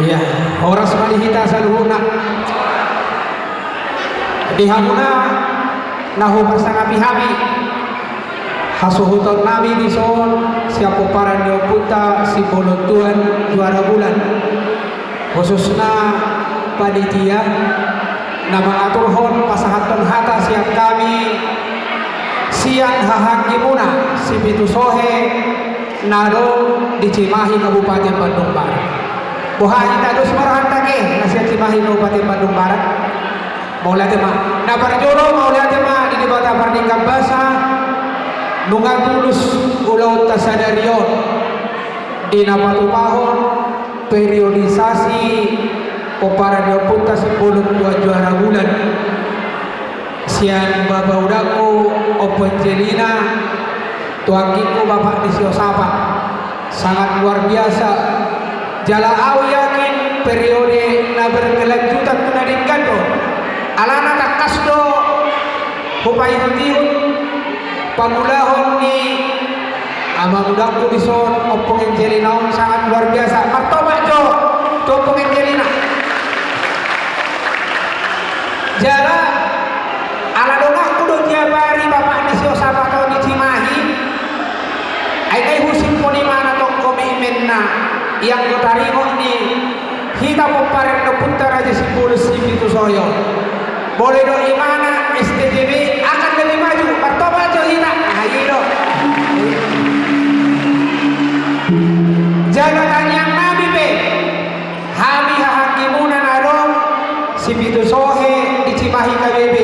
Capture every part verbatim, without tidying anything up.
Ia, horas ma di hita saluhutna. Di hamuna na huparsangapi hami, hasuhuton nami dison sian pomparan ni ompunta Simbolon Tuan Juara Bulan, khususna panitia na mangaturhon pasahathon hata sian hami, sian hahaanggi muna Sipitu Sohe na adong di Cimahi, Kabupaten Bandung Barat. Boha, hita dos ma rohanta, eh, na sian Cimahi, Kabupaten Bandung Barat. Mauliate ma. Na parjolo, mauliate ma di Debata Pardenggan Basa, nunga tulus ulaonta sadari on di na patupahon periodisasi pomparan ni ompunta Simbolon Tuan Juara Bulan sian bapa udangku Ompu Angelina tu anggingku Bapak Disios Apak. Sangat luar biasa. Jala au yakin periode na berkelanjutan tu na denggan do. Alana tangkas do hupaihut-ihut pangulahon ni amang udangku dison, Ompung Angelina on, sangat luar biasa. Martopak jo tu Ompung Angelina. Jala ala donganku do tiap ari Bapak Disios Apak on di Cimahi. Ai na i husiphon imana tong komitmenna, ianggo taringot ni hita pomparan ni ompunta Raja Simbolon Sipitu Sohe on. Molo didok imana S T J B akan lebih maju, martopak jo hita. Nah, i do. Jala tangiang nami pe, hami hahaanggi muna na adong Sipitu Sohe di Cimahi K B B,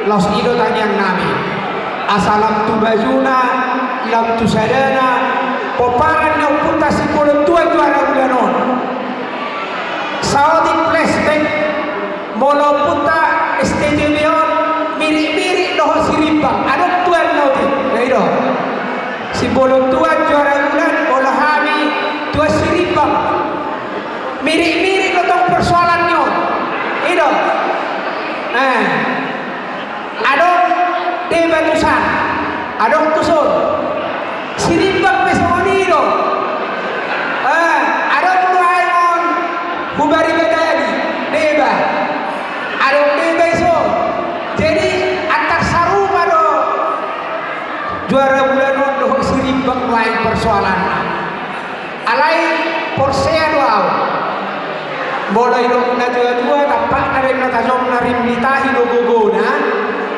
laos i do tangiang nami. Asa lam tu majuna, lam tu sadana pomparan ni ompunta Simbolon Tuan Juara Bulan on. Saotik flashback, molo ompunta S T J B on, Mirik-mirik dohot Sirimbang, adong tuanna otik. Nah, i do. Simbolon Tuan Juara Bulan, molo hami Tuan Sirimbang. Mirik-mirik do tong persoalan ni on. I do. Eh. Adong Deba tusan, adong tuson. Sirimbang pe songon i do. Eh, adong nuaeng on hubari badani, Deba. Adong Deba ison. Jadi, antar sarupa do Juara Bulan on dohot Sirimbang nuaeng persoalanna. Alai porsea do au. Molo didok na tua-tua, tampakna rim na tajom, na rim ni tahi do gogona,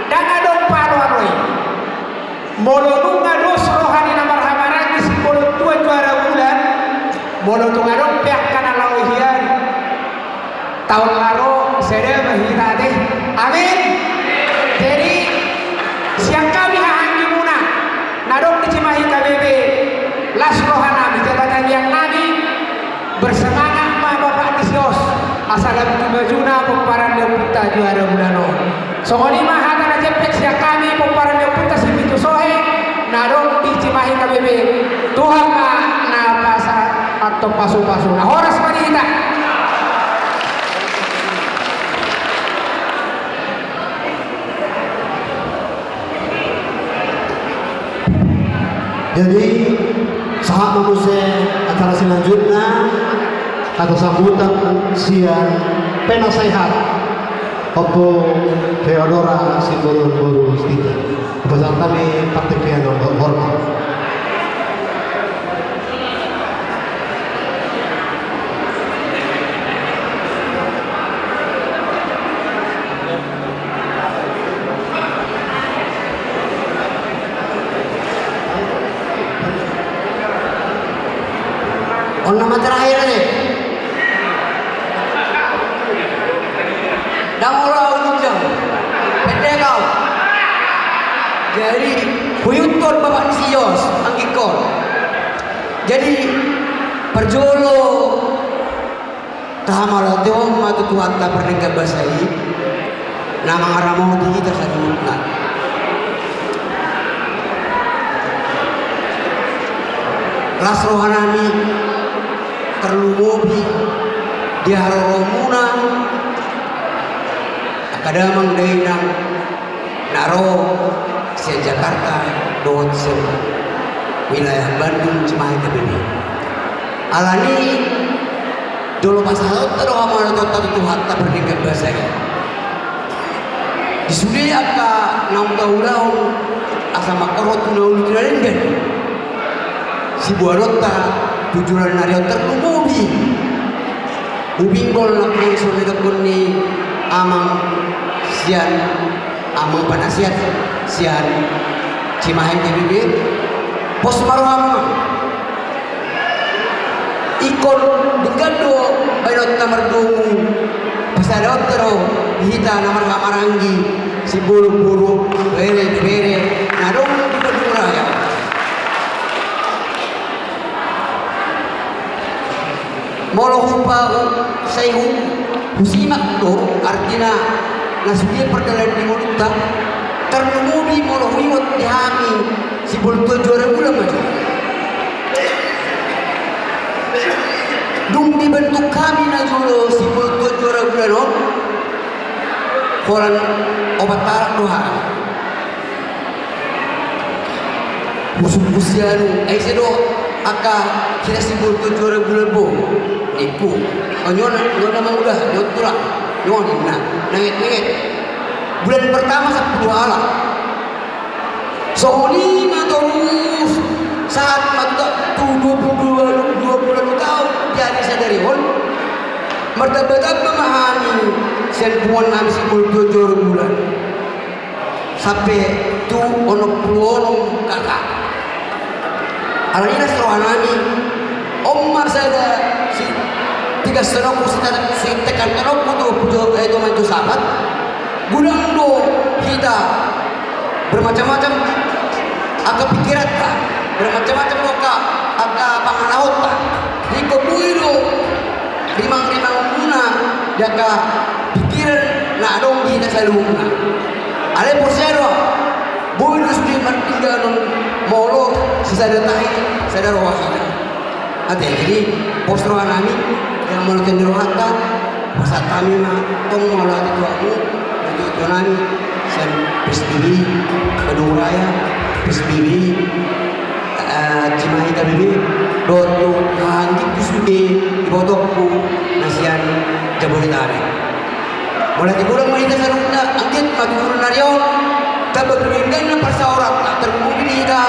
ndang adong paalo-alo i. Molo nunga dos roha ni na marhahamaranggi Simbolon Tuan Juara Bulan, molo tung adong pe angka na laho hian, taon na ro sada ma hita ate. Amin. Jadi, sian hami hahaanggi muna na adong di Cimahi K B B, las roha nami, jala tangiang nami, bersemangat ma Bapak Disios, asa lam tu majuna pomparan ni ompunta Juara Bulan on. Songon i ma hata na jempek sian hami pomparan ni ompunta Sipitu Sohe na adong di Cimahi K B B. Tuhan ma na pasahathon pasu-pasuna. Horas ma di hita. Jadi, sahat ma muse acara selanjutna, hata sambutan sian penasehat Ompu Theodora Simbolon boru Yustita. Hupasahat hami partingkian hormat. On nama terakhir ate. Ndang olo au nunjang. Pendek au. Jadi, huihuthon Bapak Disios, anggingkon. Jadi, parjolo tahamauliatehon ma tu Tuhanta pardenggan basa i, na mangaramoti hita saluhutna. Las roha nami, tarlumobi di haroromuna angka damang dainang na ro sian Jakarta dohot sian wilayah Bandung, Cimahi K B B. Alani Jolo pasahatonta do hamu halotonta tu Tuhanta pardenggan basa i. Di sude angka naung taulahon asa mangkorhon tu na uli tu na denggan. Siboanonta tu joloan ni ari on tarlumobi. Hubinggol na songon na nidokkon ni amang sian, amang panasihat sian Cimahi G B B. Pos ma roham. Ingkon denggan do baenonta mardomu, pasadahonta do hita na marhahamaranggi, siboru boru, bere bere na adong di Bandung Raya. Molo hupa sai hu husimak do artina na sude pardalanan ni ngolunta, tarlumobi molo huingot di hami Sibolon Tuan Juara Bulan ma jo. Dung dibentuk hami na jolo Sibolon Tuan Juara Bulan on, holan opat halak do hami. Husungkun sianu, ai ise do angka hira Sibolon Tuan Juara Bulan bo, ningku. O, nyon, nyon na manguda, nyon tulang, nyon ninna, nanget nanget. Bulan pertama sampulu halak. Songon i ma torus sahat ma tu, tu dua pulu dua, dua pulu dua taon di ari sadari on. Martamba-tamba ma hami sian punguan nami Sibolon Tuan Juara Bulan sampe tu onom pulu onom KK. Alani i las roha nami, on ma sada si, tiga sonokku si, si tekan tonokku tu, tu, eh, tu Manjo Sapat. Godang do hita bermacam-macam angka pikiranta, bermacam-macam do angka, angka pangalahonta. Ingkon boi do rimang-rimangonmuna di angka pikiran na adong di hita saluhutna. Alai porsea do ahu, boi do sude mardingganon molo sisada tahi, sada roha hita. Ate, jadi pos roha nami, yang molo tene rohanta, pasahat hami ma tong mauliate tu hamu, tu tua nami sian P S B B Bandung Raya, P S B B, eh, Cimahi G B B, dohot tu haha anggingku sude, ibotongku na sian Jabodetabek. Mauliate godang ma di hita saluhutna, anggiat ma tu joloan ni ari on tamba tu denggan na parsaoranta, tarlumobi di hita,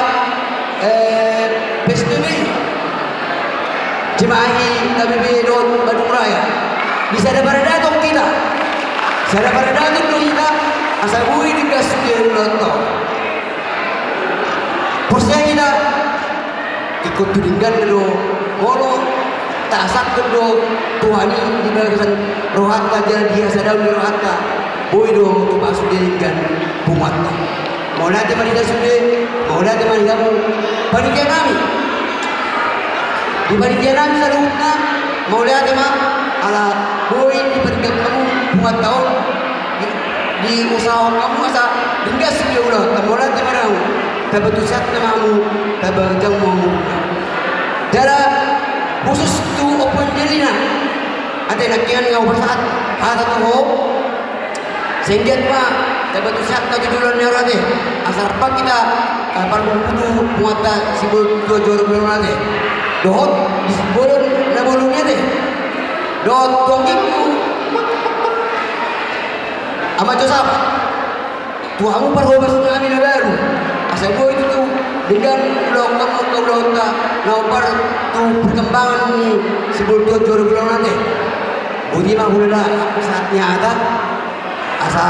eh, P S B B Cimahi G B B dohot Bandung Raya. Di sada paradaton hita, sada paradaton do hita, asa boi denggan sude ulaonta on. Porsea hita, ingkon tu dengganna do, molo taasahon do Tuhan i di bagasan rohanta jala di hasadaon ni rohanta, boi do tupa sude denggan punguanta. Mauliate ma di hita sude, mauliate ma di hamu panitia nami. Di panitia nami saluhutna, mauliate ma ala boi dipardenggan hamu punguanta on. Di, diusahahon hamu asa denggan sude ulaonta, mauliate ma di hamu. Tamba tu sehatna ma hamu, tamba ganjang ma hamu. Jala khusus tu Ompu Angelina. Ate, nangkiningan nga hupasahat hata tu ho. Sai anggiat ma tamba tu sehatna tu joloan ni ari on ate. Asa rap hita, eh, parbudu-budu punguanta Sibolon Tuan Juara Bulan on ate. Dohot di Sibolon na bolon i ate. Dohot tu anggingku Ama Josapa. Tu hamu parhobas nami na baru, asa boi tutu denggan ulaon hamu angka ulaonta na hombar tu perkembangan ni Sibolon Tuan Juara Bulan on ate. Boti ma hulala saat ni hata asa,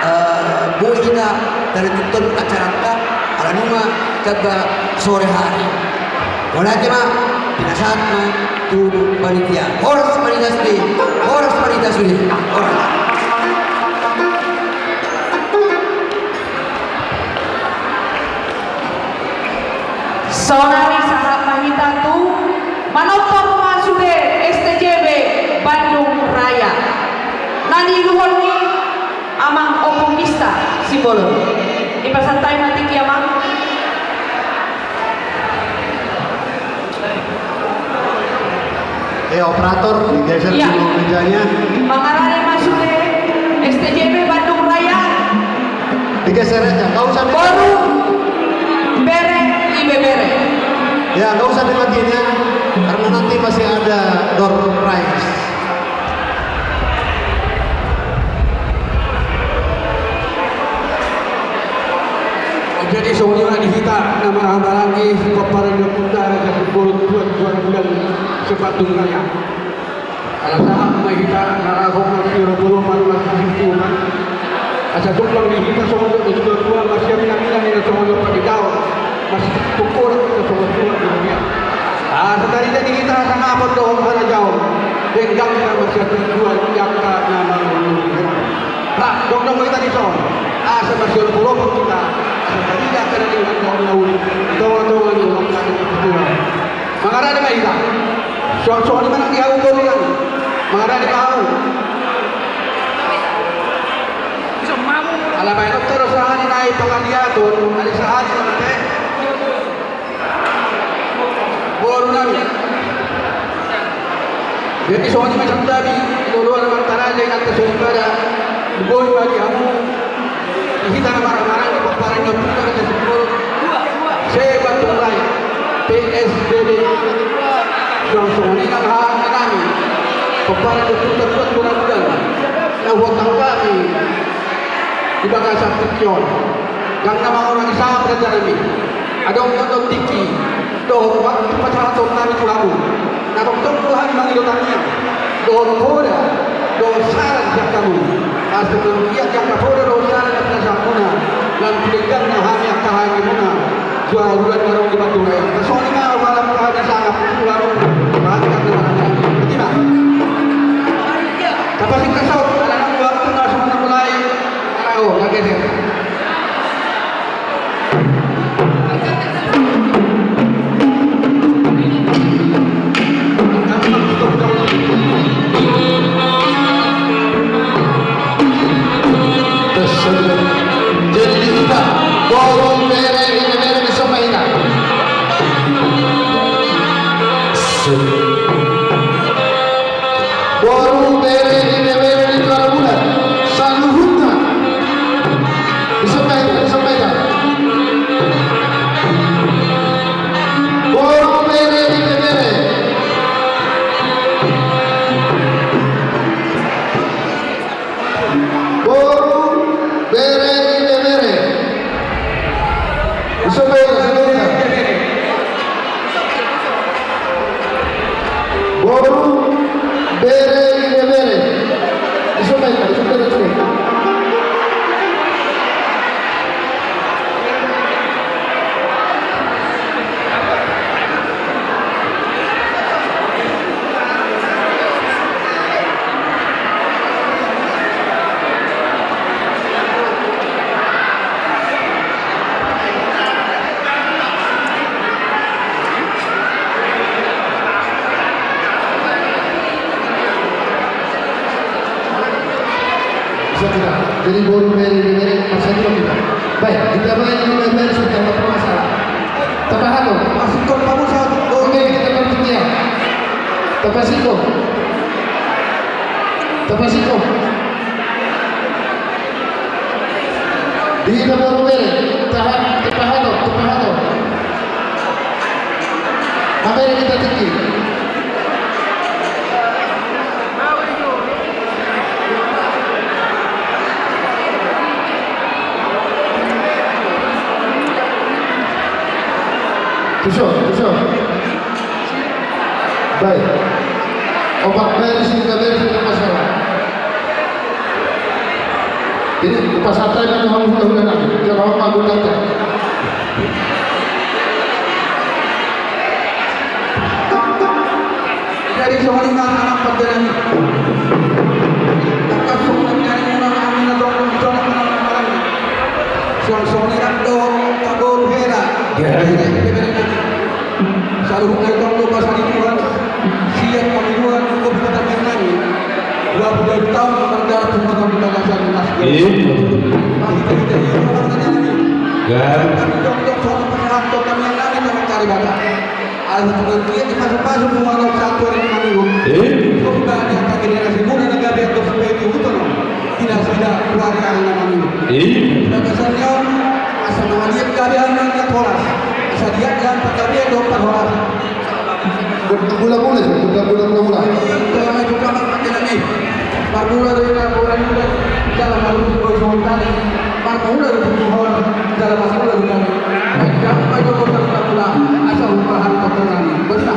eh, boi hita talanjuthon acaranta ala nunga tamba sore hari. Mauliate ma, pinasahat ma tu panitia. Horas panitia sude, horas panitia sude, horas. Sonari sahat ma hita tu manortor ma sude S T J B Bandung Raya. Na niuluhon ni Amang Ompu Mista Simbolon. Dipasantabi ma tingki, Amang. Eh, operator, digeser dulu mejanya. Mangarade ma sude S T J B Bandung Raya. Digeser aja, nggak usah di- Boru, bere, ibebere. Ya, nggak usah dimatiin ya. Karena nanti masih ada door prize. Jadi songon i ma di hita na marhahamaranggi, pomparan ni ompunta Raja Situmorang Tuan Tuan Bulan Sibandung Raya. Ala sahat ma hita na ro marolopolop marsihutuman. Asa jumpang di hita songon dok ni situatua, marsiaminaminan hita songon dok pangidoan, marsipokoran hita songon tulang di dunia. Asa tarida di hita hasangapon dohot harajaon, denggan hita marsiatua-tua di angka na marolopolop. Ra, dok-dok hita di son, asa marsiolopolop hita, asa tarida angka na denggan dohot na uli di tongatonga ni angka na marolopolop. Mangarade ma hita. Suang songon i ma nang di hau, boru nami. Mangarade ma hau. Ala baenonta do sahali nai pangaliaton, ala sahali nai pe. Boru nami. Jadi songon i ma santabi, loloan martaraja inanta soripada, boi ma di hamu. Di hita na marhahamaranggi, pomparan ni ompunta Raja Situmorang Sibandung Raya, P S B B. Suang songon i nang haha nami, pomparan ni ompunta Tuan Tuan Bulan, na huhataphon hami di bagasan tingki on. Ndang na mangurangi sangap raja nami. Adong do tingki dohot waktu pasahaton nami tu hamu. Na tongtong do hami mangido tangiang dohot poda dohot saran sian hamu. Asa manggiat angka poda dohot saran na pinasahatmuna, lam tu dengganna hami angka hahangimuna. Suara bulan marong di Bandung Raya. Songon i ma, malam hami sangap tu hamu. Berarti kan dengan hati. Berarti ma. Tapasingkat kasau, ala nang waktu na songon na mulai. Ayo, lagi deh. Jadi di hita, boru, bere, ibebere, di son ma hita. Boru, bere, ibebere, di Tuan Bulan, saluhutna. Di son ma hita, di son ma hita. Boru, bere, ibebere. Boru, bere, ibebere. Di son ma hita, di son ma hita. Boru, bere, ibebere. Di son ma hita, di son ma hita, di son ma hita. Jadi boru, bere, ibebere, marsahit ma hita. Baik, hita baen di ibebere, sudah tidak masalah. Tapahato. Masuk ke kamu satu. Oke, kita berpikir. Tapasingkop. Tapasingkop. Di hita boru, bere, tahan, tapahato, tapahato. Mabere hita tingki. Tu son, tu son. Baik. Opat bere, sini ka bere, sini ka masalah. Jadi, pasahat ma tu hamu hulahula nami. Jala on ma gundanta. Jadi songon i ma anak pardalanan. Tangkas songon i ma anak, anak, anak, anak, anak, anak. Suang songon i nang do, Pak Boru Hera. Ya. Saluhutna tong do basa ni Tuhan. Siap pangidoan, hukum kata nami. Dua puluh taon mardalan tu bagasan nas. Iya. Pahita-hita i. Ya. Kami tong do, songon pasahathon nami, nami, nami cari bata. Ala tu gantian di pasu-pasu, tu manuk satu hari minggu. Eh? Kau ibaratnya angka generasi muda na gabe angka supaya dihuton. Tidak, tidak, keluarga yang namanya. Eh? Bagasan ni on, asa mangaliat gabe angka horas. Asa diat angka gabe dohot parhorasan. Mula-mula, mula-mula, mula-mula. Mula-mula do ina boru ni jala marujung do songon tadi. Marmula do tu Tuhan jala marmula do nami. Baen damang ma jo mula-mula asa hupahan potongan. Bosna.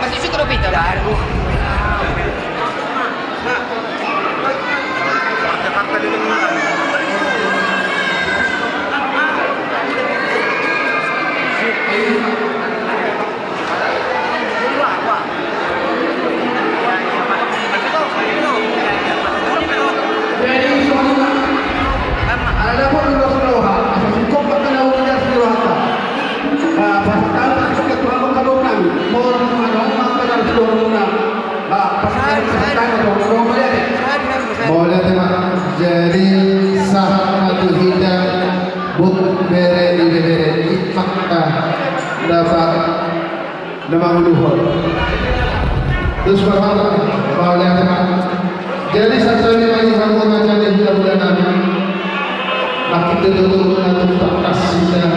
Masih suka lo, Peter? Dari. Jadi, songon i ma. Ala dapot do ulos ni roha, asa singkop ma angka na ulos ni rohanta. Ba, pasahat hami, pasahat Tuhan ma angka boru nami. Molo tung adong ma angka na ulos ni roha. Ba, pasahat hami, pasahat hami, songon i ma. Mauliate ma. Jadi, sahat ma tu hita, boru, bere, ibebere, ipak, ta, dapat na manguluhon. Terus berkata, mauliate ma. Jadi, santabi ma di hamu raja ni hulahula nami. Makin tutu na tung tangkas hita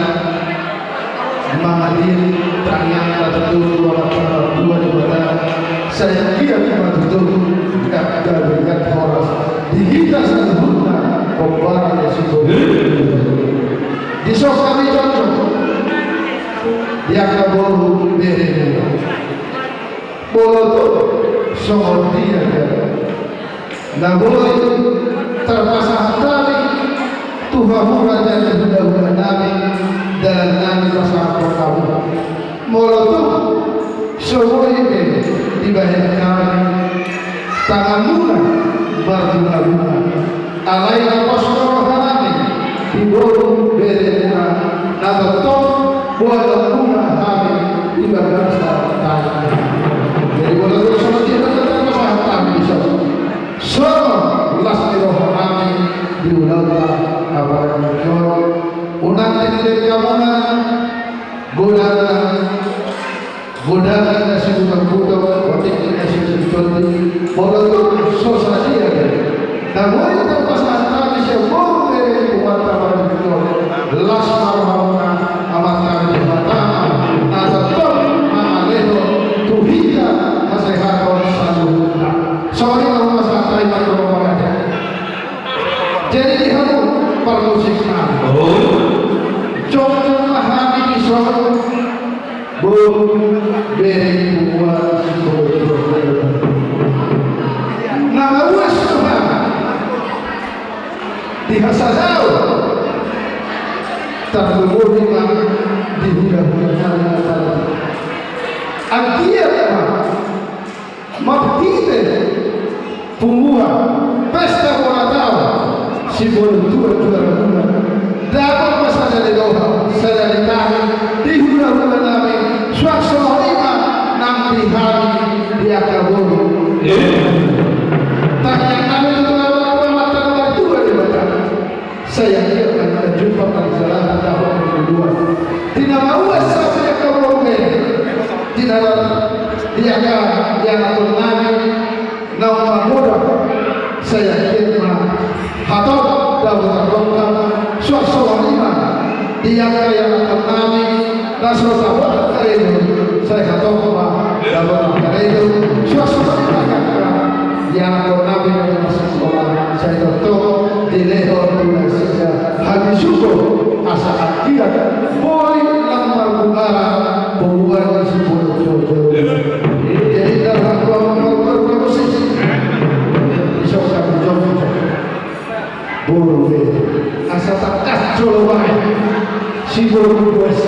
mangalehon tangiang na tutu tu Amanta Martua Debata. Sai anggiat ma tutu, ndang gabe ndang horas di hita saluhutna, hombar ni si boru. Dison hami jongjong. Di angka boru, bere, molo tung songon dia do na boi tarpasahat hami tu hamu raja ni hulahula nami, dalan nami pasahathon hamu. Molo tung so boi be dibahen hami tanganmuna marbungabunga, alai na pos do roha nami di boru, beremuna, na tongtong boanonmuna hami di bagasan tangan. Jadi, molo tung songon dia do na tarpasahat hami dison, songon las ni roha nami di ulaonta apala di tingki on, unang dengke hamuna godang, godang na sibutobuto, otik na sitonditondir. Molo tung so sadia do na boi tarpasahat hami sian boru, bere, punguanta, marhite las ma rohamuna, Amanta Debata ma na tongtong mangalehon tu hita hasehaton saluhutna. Songon i ma, pasahat hami ma tu roha. Jadi, di hamu parmusik nami, jongjong ma hami dison, boru, bere, punguan, siboru. Na mauas do hami di hasadaon, tarlumobi ma di hulahula nami. Anggiat ma marhite punguan, pesta ulang tahun siboru tua juara muda, dapot ma sada ni roha, sada ni tangiang di hulahula nami, suang songon i ma nang di hami di angka boru. Tangiang nami tu Amanta Martua Debata. Sai anggiat ma hita jumpa marjalang di taon dua ribu dua puluh dua. Di na mauas hami angka boru, bere, di na, di angka ianakhon nami naung magodang, sai anggiat ma hatop dapotan dongka, suang songon i ma di angka ianakhon nami na so taboan karejo, sai hatop ma dapotan karejo, suang songon i ma di angka ianakhon nami na masikola, sai tongtong dilehon tu nasida halisuhon, asa anggiat boi nang marbungara punguan ni siboru jolo. Jadi, dalam punguan, punguan, punguan musik, bisa kami jawab. Boru, bere, asa tangkas jolo bahen siboru, bos.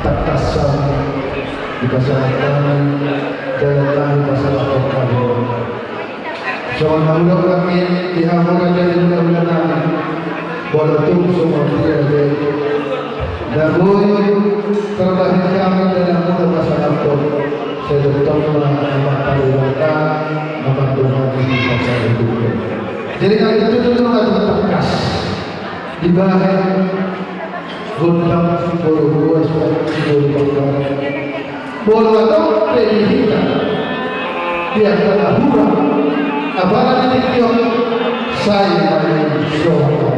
Tangkas hami dipasahat hami, dalan nami pasahathon hami. Songon na hudok nangkin di hamu raja ni hulahula nami, molo tung songon dia do na boi tarbahen hami dalan muna pasahathon, sai tongtong ma Amanta Debata na mandongani hita saluhutna. Jadi nami tutu nunga tangkas dibahen gondang siboru ruas, siboru panggabean. Molo adong pe di hita di angka na hurang, apala di tingki on, sai ma i sohot.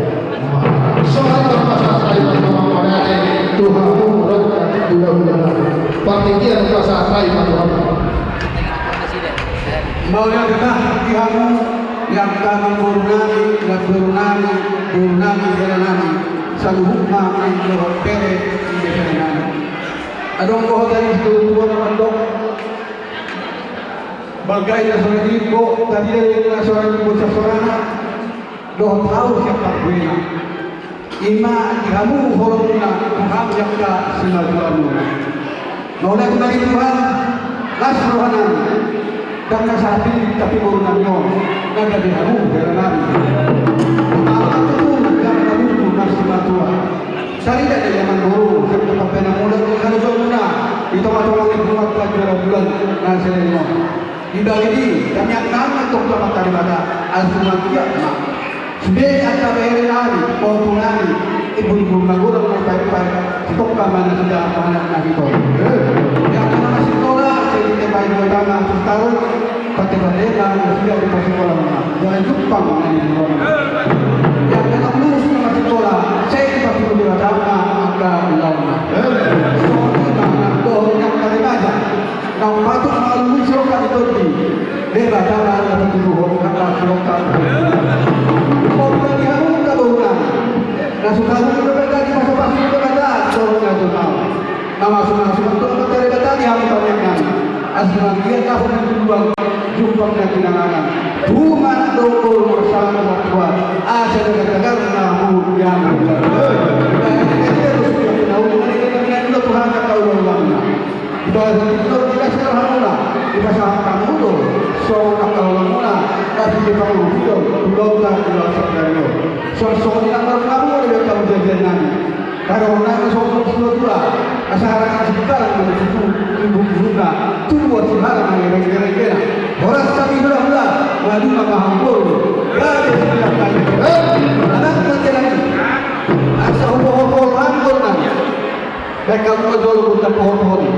Sohot ma pasahat hami ma, Amang Parende, tu hamu raja ni hulahula nami. Partingkian pasahat hami ma tu hamu. Mauliate ma di hamu, di angka namboru nami, namboru nami, boru nami, hela nami, saluhutna naeng dohot bere ni bere nami. Adong dohot ari situa na mandok, balga i na so ra diimbo, tadida i na so ra diimbo sasonangna, dohot hau sian pangguena. Ima di hamu holongmuna, di hamu angka simatuamuna. Mauliate ma di Tuhan, las rohanami. Ndang na sahat tingki, tapi boru nami on, na gabe hamu hela nami. Mauliate ma tutu di hamu na tutu na simatua. Tarida do i, Amang boru, sian pambahenanmuna, di halojonmuna di tongatonga ni Amanta Juara Bulan na saleleng on. Di bagi i, hami angka na tongtong Amanta Debata, asa tung ma tiap ma sude angka bere nami, pahompu nami, imbur-imbur na godang, na paet-paet, sitongka ma nasida manang na hito. Di angka na masikola, sai ditempai Debata ma tu sitaru, pande-pande ma nasida di pasikola ma, jala jumpang na niula. Di angka na lulus na masikola, sai dipatudu Debata ma angka ulaonna. Songon i ma nang dohot ni angka remaja. Naung patut mangalului sirongkap ni tondi, Debata ma na patuduhon angka sirongkap. Mauliate ma di hamu angka boru nami, na so tarlumobi Debata, dipasu-pasu Debata, songon i ma tu hamu. Na masu-masu ma tu Amanta Debata di hamu tangiang nami. Asa nunga giat na hona di luang, jumpang na kinangan. Tubu ma na dohot boru, marsahat ma martua, asa tagar-tagar na hamu di hamu. Bahen i, bahen i, terus dia penaun, na hita minandu Tuhan angka ulaonmuna. Dipasahat hamu do, dipasahat hamu do songon angka holongmuna, na pintor pangurus i do ulaonta di ulaon sadari on. Songon i nang marhamu do di angka parjolo nami. Haroronami songon na tua-tua, asa harangan singkalang ma di tutu, di bungkuna, tubuan sihalang ma rengke-rengkena. Horas hami hula-hula, maduma ma hamu boru, gabe silang kali. Anak mantelani, asa hupohopol hamu boru nami. Baen hamu ma jolo gondang pohon-pohon i.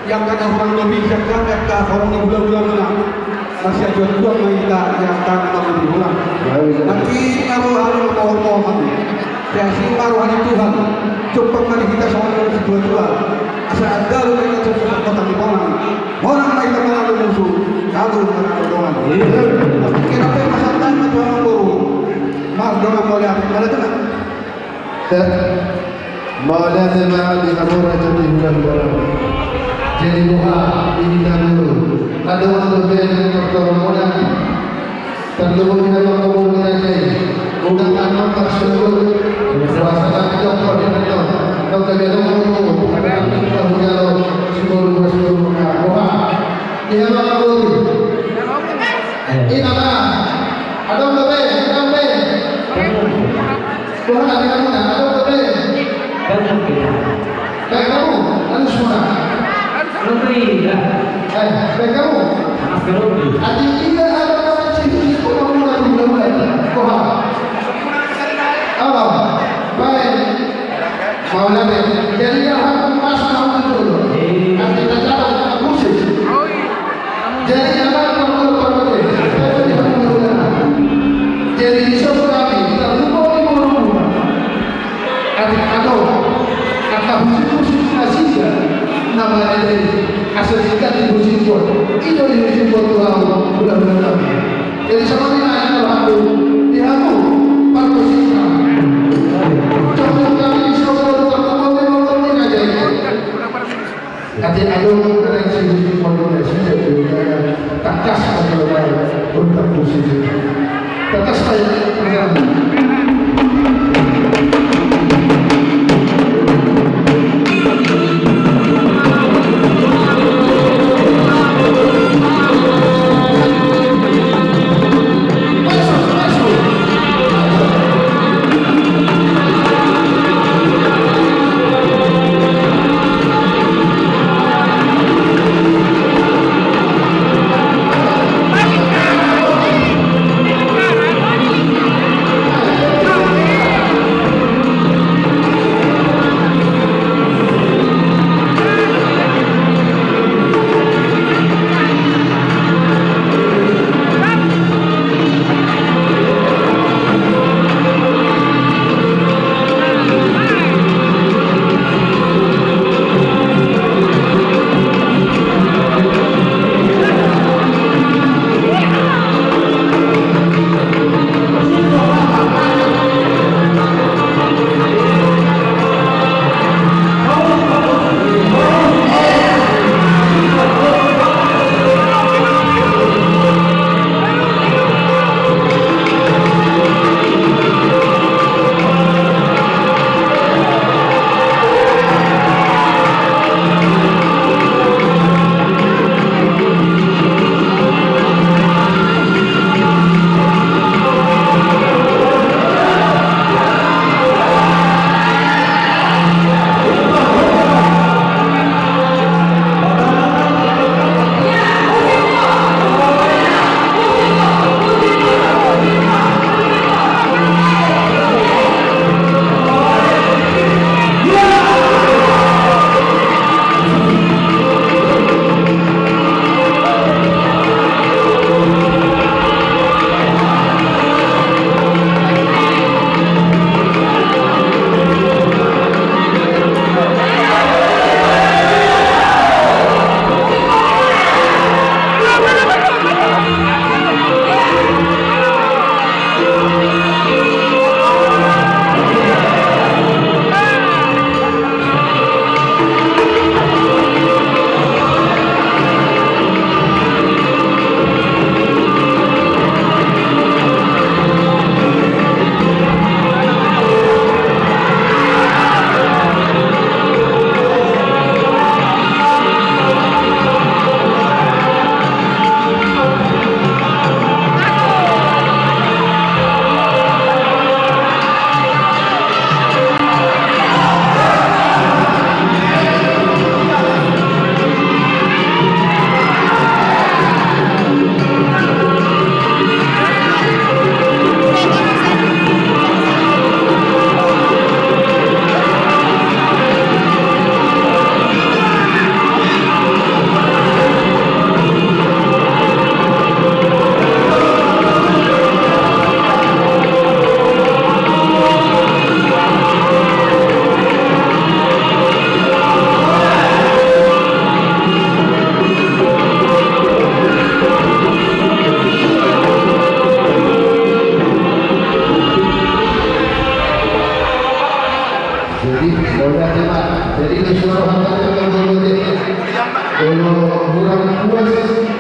Angka na hurang lobi sian hami angka horong ni hulahula muna. Masiajuan-juan ma hita di angka na marlobi hurang. Nangkin na ro hami mamohon-mohon. Sai asi ma roha ni Tuhan. Jumpang ma di hita songon na situa-tua. Asa andalon ma hita songon na situa-tua. Monang ma hita manang do musu. Kalu manang do dongan. Oke, na pe pasahat ma tu amangboru. Mas dongan mauliate. Mauliate ma. Mauliate ma di hamu raja ni hulahula. Jadi boha di hita dulu. Ada orang berbeda dengan dokter Mona. Terlebih di dalam kubur raja. Udah tanam maksud. Puasa tak dokter di dokter. Dokter dia dokter. Ada kita hujalo. Sebelum sebelum boha. Di dalam kubur. Ina ma. Ada orang berbeda. Ada orang berbeda. Tuhan, ada kamu, ada apa, Bre? Baik kamu, lalu semua. Eh, baik kamu. Ati tidak ada kamu sih, kamu lalu, lalu, lalu. Tuhan. Apa? Baik. Mau lagi. Jadi, ya, aku masuk kamu dulu. Nanti kita cakap, aku sih. Jadi, anak perempuan perempuan ini, jadi, di sana kami, kita lupa di rumah. Adik adong, angka husik-husik nasida, nama ada asal ikan di husik buat, itu di husik buat tulang, udah benar. Jadi, sama ini naik ke aku, di aku, partai sisa. Contoh kami di sana, kita lupa di rumah, ini aja. Ate adong na naeng sihusik mandok na sida tu tangkas mandok na gondang tu sida. Tangkas baen.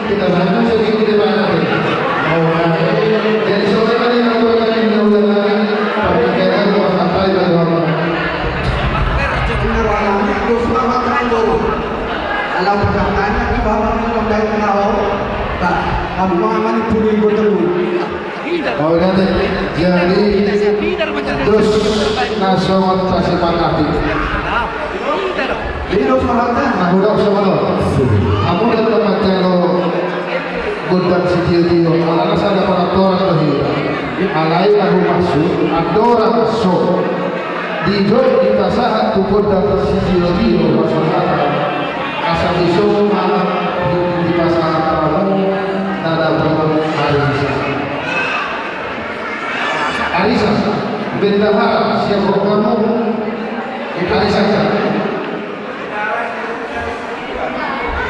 Kita sana sedikit di depan nanti. Oh, jadi soalnya kan yang tua tadi udah udah lagi, tapi kayaknya gua santai dan gua Ala pasantanna di bawah ni modal na ho. Ba, hamu ma manipuli gotong. Oke, jadi dos na songon sasipakati. Dos na hata. Nah, udah sama lo. Hamu datang macam lo. Gondang sitio-tio, alana sada panatoran do hira. Alai na humaksud andorang so dijou dipasahat tu gondang sitio-tio pasahat. Asa dison ma dipasahat hamu na dapot arisan. Arisan, bendahara, siap hamu arisan.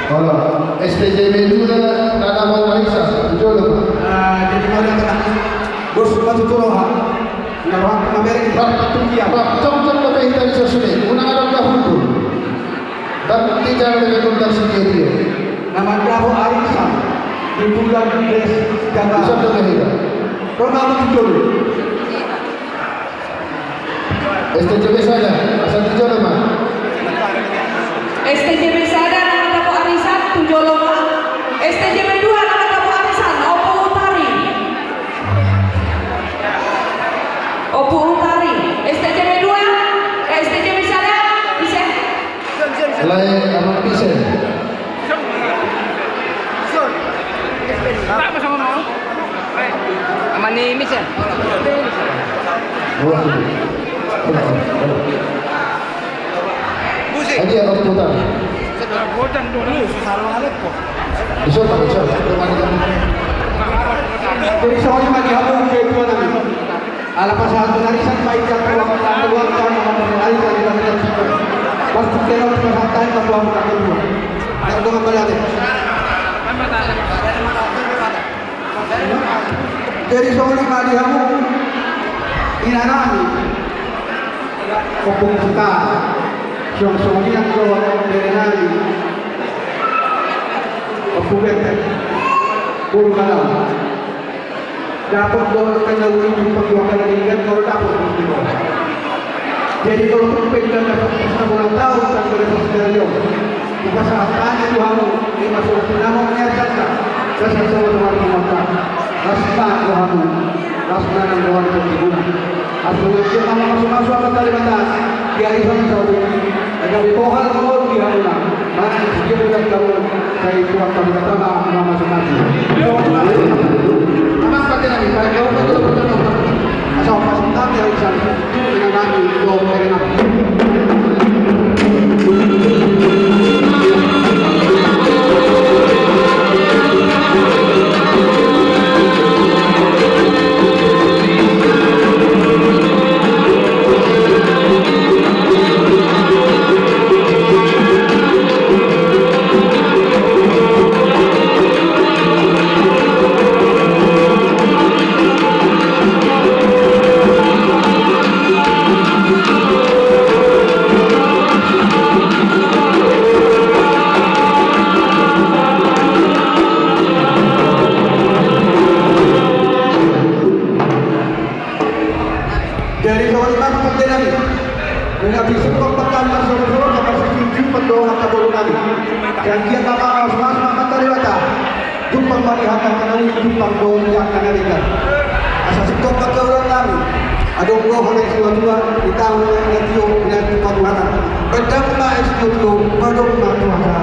Olo, S T J M dua, na dapot arisan, tu jolo. Ah, jadi mau yang kena. Bos, batu tu roha. Na roha, na merek. Rap, rap, cok, cok, tapi hita di sosmed. Unang adong na hundul. Tapi jangan dengan tuntas sendiri. Nama dapot arisan. Di bulan Desember. Bisa dengan hita. Roha, batu tu jolo. S T J M sada, asa tu jolo ma. S T J M sada, na dapot arisan, tu jolo ma. S T J M dua, na dapot arisan, Ompu Utari. Ompu Utari. S T J M dua, eh, S T J M sada, bisa. Lae, ama Michel. Ama ni Michel. Aja ya, Om Putar. Bisa, Pak, bisa. Jadi, soalnya bagi aku, kayak gimana nih? Ala pasahat tu arisan, baik kan, uang, uang, uang, uang, uang, arisan, arisan, arisan. Pas tu kena pasahat, tarik, uang, uang, uang. Tarik, uang, uang, uang. Jadi, soli ma di hamu, inanami. Ompung Suta. Suang soli nang do, berenami. Ompung Bete. Bulu Malam. Dapot do angka na uli di pangguakan na denggan, molo dapot do di bawah. Jadi, molo pun pe denggan dapot pesta ulang tahun, tanggal dua belas Januari, hupasahat hami tu hamu, lima ratus lima puluh enam ni arisan na, dasar sama Tuhan mata. Las ma tu hamu, las ma nang roha ni hatimu. Asa nang dia mamasu-masu Amanta Debata, di arisan saudara. Gabe bohal ma di hamuna, manang dia bulan kamu, sai tuan kami datang, mamasu-masu. Amang pakai nami, pakai kau, pakai kau, pakai kau. Asal pas tentang dia bisa, dengan nami, kau, dengan nami. Jadi, songon i ma pangke nami. Nunga bisuk kompak nami marsoru-soru, na parsijil-jil pandohan na boru nami. Gantian ma mas-mas ma mata dewata. Jumpang ma di hata na uli, jumpang do di angka na denggan. Asa singkop pangkaulan nami. Adong do hata ni situa-tua, di taon na tio, di na tupa-tuana. Endang ma es tio-tio, adong ma tuana.